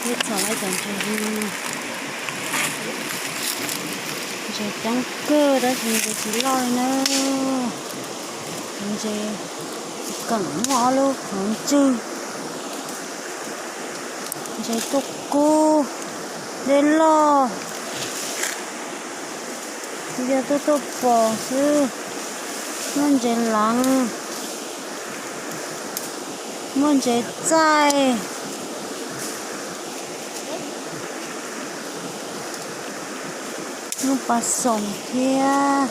Peb txhom lawv cov ntses, ntses coob kawg tab sis ntses tsis loj li na. Ntses keem muaj ob lub qhov ntswg, ntses tuaj kub, dej loj, yog tuaj tuaj pom xwb. Muaj ntses leev, muaj ntses txaij, lub pas xoom thiab.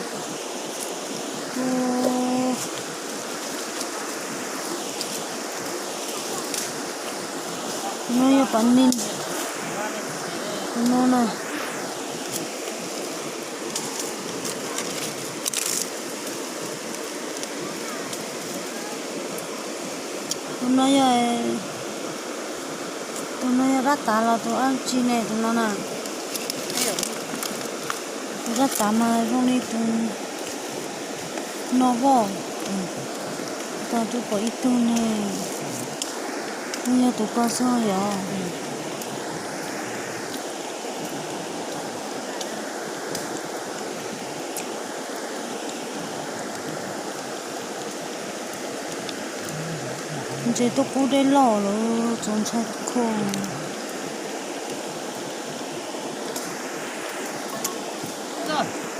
No yog pas neeg, tus no na. Tus no yog, tus no yog rab tav los tus dab tsi ne tus no na? Tus rab tav mas zoo li tus no pom, tos twb pom ib tug ne, nws yog tus ko xwb yom. Ntses tuaj kub dej loj lawm, txaus ntshai kawg.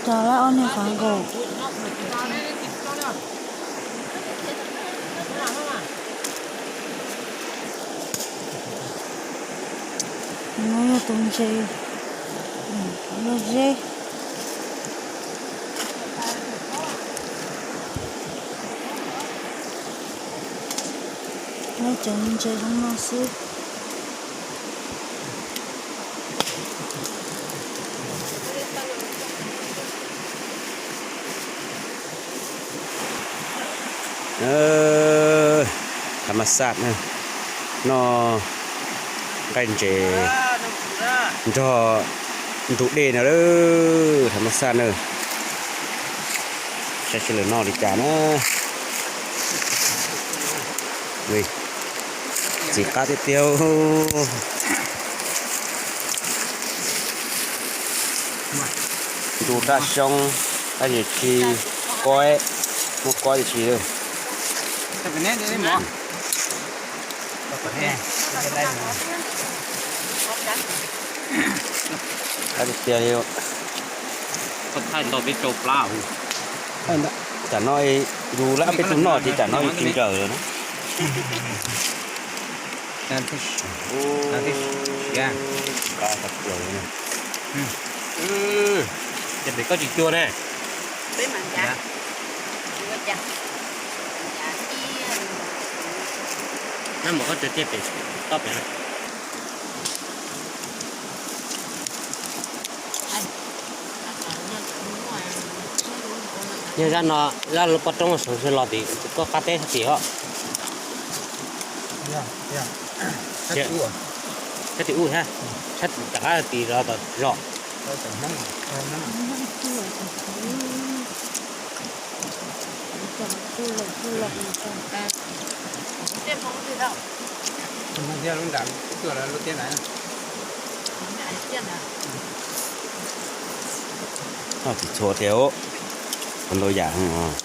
Cog lawm ob niag fav nkaus. No yog tus ntses loj zeb. Lawv cov ntses zoo no xwb. Tham mas xaj na, noj nqaij ntses nrog ntug dej no lawm, tham mas xaj na. Saib sawv daws noj li cas na. Txiv qab tiag tiag. Ntu raj xyoob, tab sis tsis koib, muab koib tsis. Qab tiag tiag li. Tam no yus lab peb tug noj ces tam no yus tsis nrawm lawm na. Ces pem koj tsis cuag ne. Nab mus koj tsev tiaj pem, toj pem na. Yog zaj no, zaj lub pob roob sawv los tim koj qab teb sab tim os. Sab tim ub thiab, sab tim rov qab tim los tom zos. Noj tsis txhua thiab, ua ntau yam os.